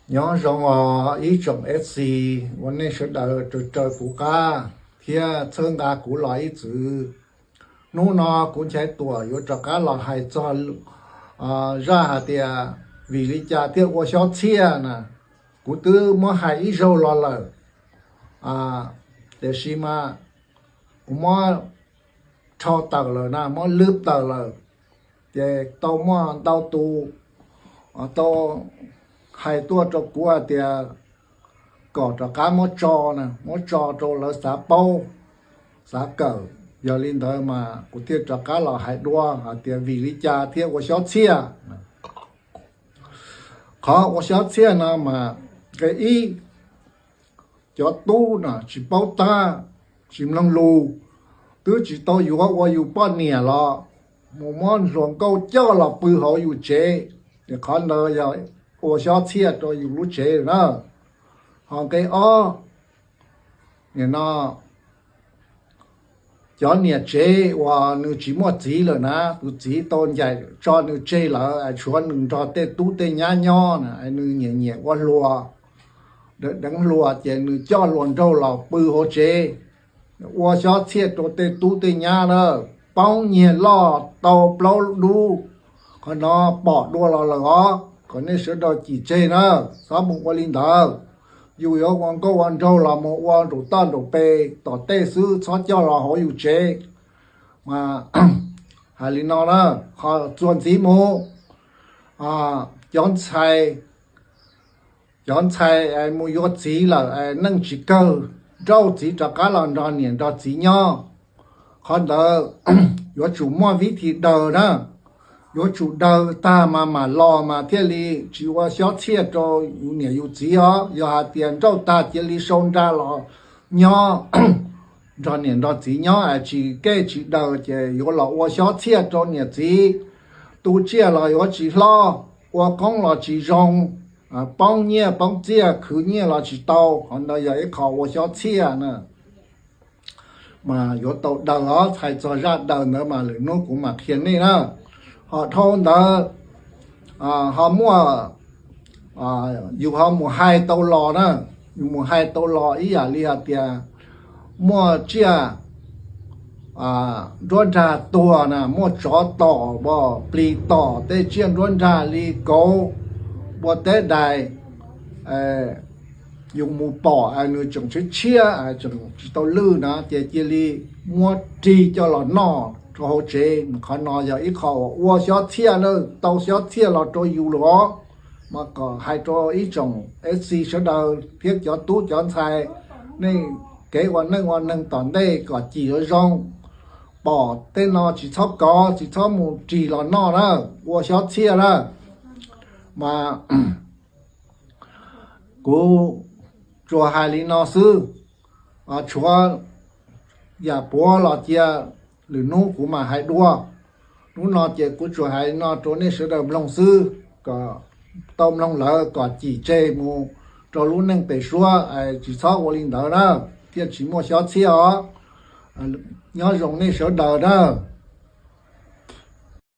Nyob zoo os ib tsoom F C uas nej sawv daws raws raws kuv qab thiab txhawb nqa kuv los ib txwm. Hnub no kuv Nchaiv Tuam yuav rov qab los hais txog zaj hais tias vim li cas thiaj ua Xyob Txhiaj na. Kuv twb muab hais ib zaug los lawm, tiam sis mas kuv muab rho tawm lawm na, muab lwb tawm lawm, ces tau muaj ntau tus tau hais tuaj rau kuv hais tias kom rov qab muab tso na, muab tso rau lawv xav paub, xav kawm. Yog li ntawd mas kuv thiaj rov qab los hais dua hais tias vim li cas thiaj ua Xyob Txhiaj. Qhov ua Xyob Txhiaj no mas, nqe ib, cov tub no tsis paub tab, tsis mloog lus, twb tsis tau yuav ua yus poj niam los mus muab hluas nkauj coj los pw hauv yus tsev, ces qhov ntawd yog ua Xyob Txhiaj rau yus lub tsev na. Ho nqe ob, nim no cov niam tsev uas nws tsis muaj txiv lawm na, tus txiv tau ncaim tso nws tseg lawm, tshuav nws nrog tej tub tej nyab nyob na, nws nyiam nyiam ua hluas, deev hluas ces nws coj hluas nraug los pw hauv tsev, ua Xyob Txhiaj rau tej tub tej nyab na, poob nyiag loj tau plaub dub. Qhov no pom dua los lawm os, kom nej sawv daws cim tseg na, txhob mus ua li ntawd. Yus yuav ua nkauj ua nraug los mus ua nraum toj nraum pes tom tej xwb, txhob coj los hauv yus tsev. Mas hais li no na, qhov txuas ntxiv mus, cov ntxhais, cov ntxhais mus yuav txiv lawm, neej tsis kawg, nrauj txiv rov qab los nrog niam nrog txiv nyob. Qhov ntawd yuav tsum muaj vib thi daws na, yuav tsum daws tag mas mam los mas thiaj li tsis ua Xyob Txhiaj rau yus niam yus txiv os. Yog hais tias nrauj tag cia li sau nra los nyob nrog niam nrog txiv nyob es tsis kev tsis daws ces yuav los ua Xyob Txhiaj rau niam txiv. Tu tsiaj los yuav tsis hlob, ua qoob los tsis zoo, poob nyiaj poob txiaj, khwv nyiaj los tsis tau. Qhov ntawd yog ib qho ua Xyob Txhiaj na. Mas yuav tau daws os, txhais txog zaj daws ntawd mas lwm hnub kuv mam qhia nej na. Ho dhau ntawd ho muaj, yus ho mus hais tau los na, yus mus hais tau los ib yam li hais tias muaj tsiaj nruab nrag tuag na, muaj tsov tom, plis tom tej tsiaj nruab nrag li kauv, npua teb dais, yus mus pom nws tseem tshiab tshiab, tseem tsis tau lwj na, ces cia li muab rig coj los noj rau hauv tsev. Qhov no yog ib qho uas ua Xyob Txhiaj na, tau Xyob Txhiaj los rau yus lawm os. Mas kom hais rau ib tsoom F C sawv daws thiab cov tub cov ntxhais, nej kev ua neej ua neeg tom ntej kom cim zoo zoo, pom tej no tsis txhob kov, tsis txhob mus rig los noj na, ua Xyob Txhiaj na. Mas kuv tsuas hais li no xwb, tshuav yam puav los cia lwm hnub kuv mam hais dua. Hnub no ces kuv tsuas hais li no rau nej sawv daws mloog xwb, kom tau mloog lawm kom cim tseg mus rau lub neej pem suab, tsis txhob ua li ntawd na, thiaj tsis muaj Xyob Txhiaj os. Nyob zoo nej sawv daws na.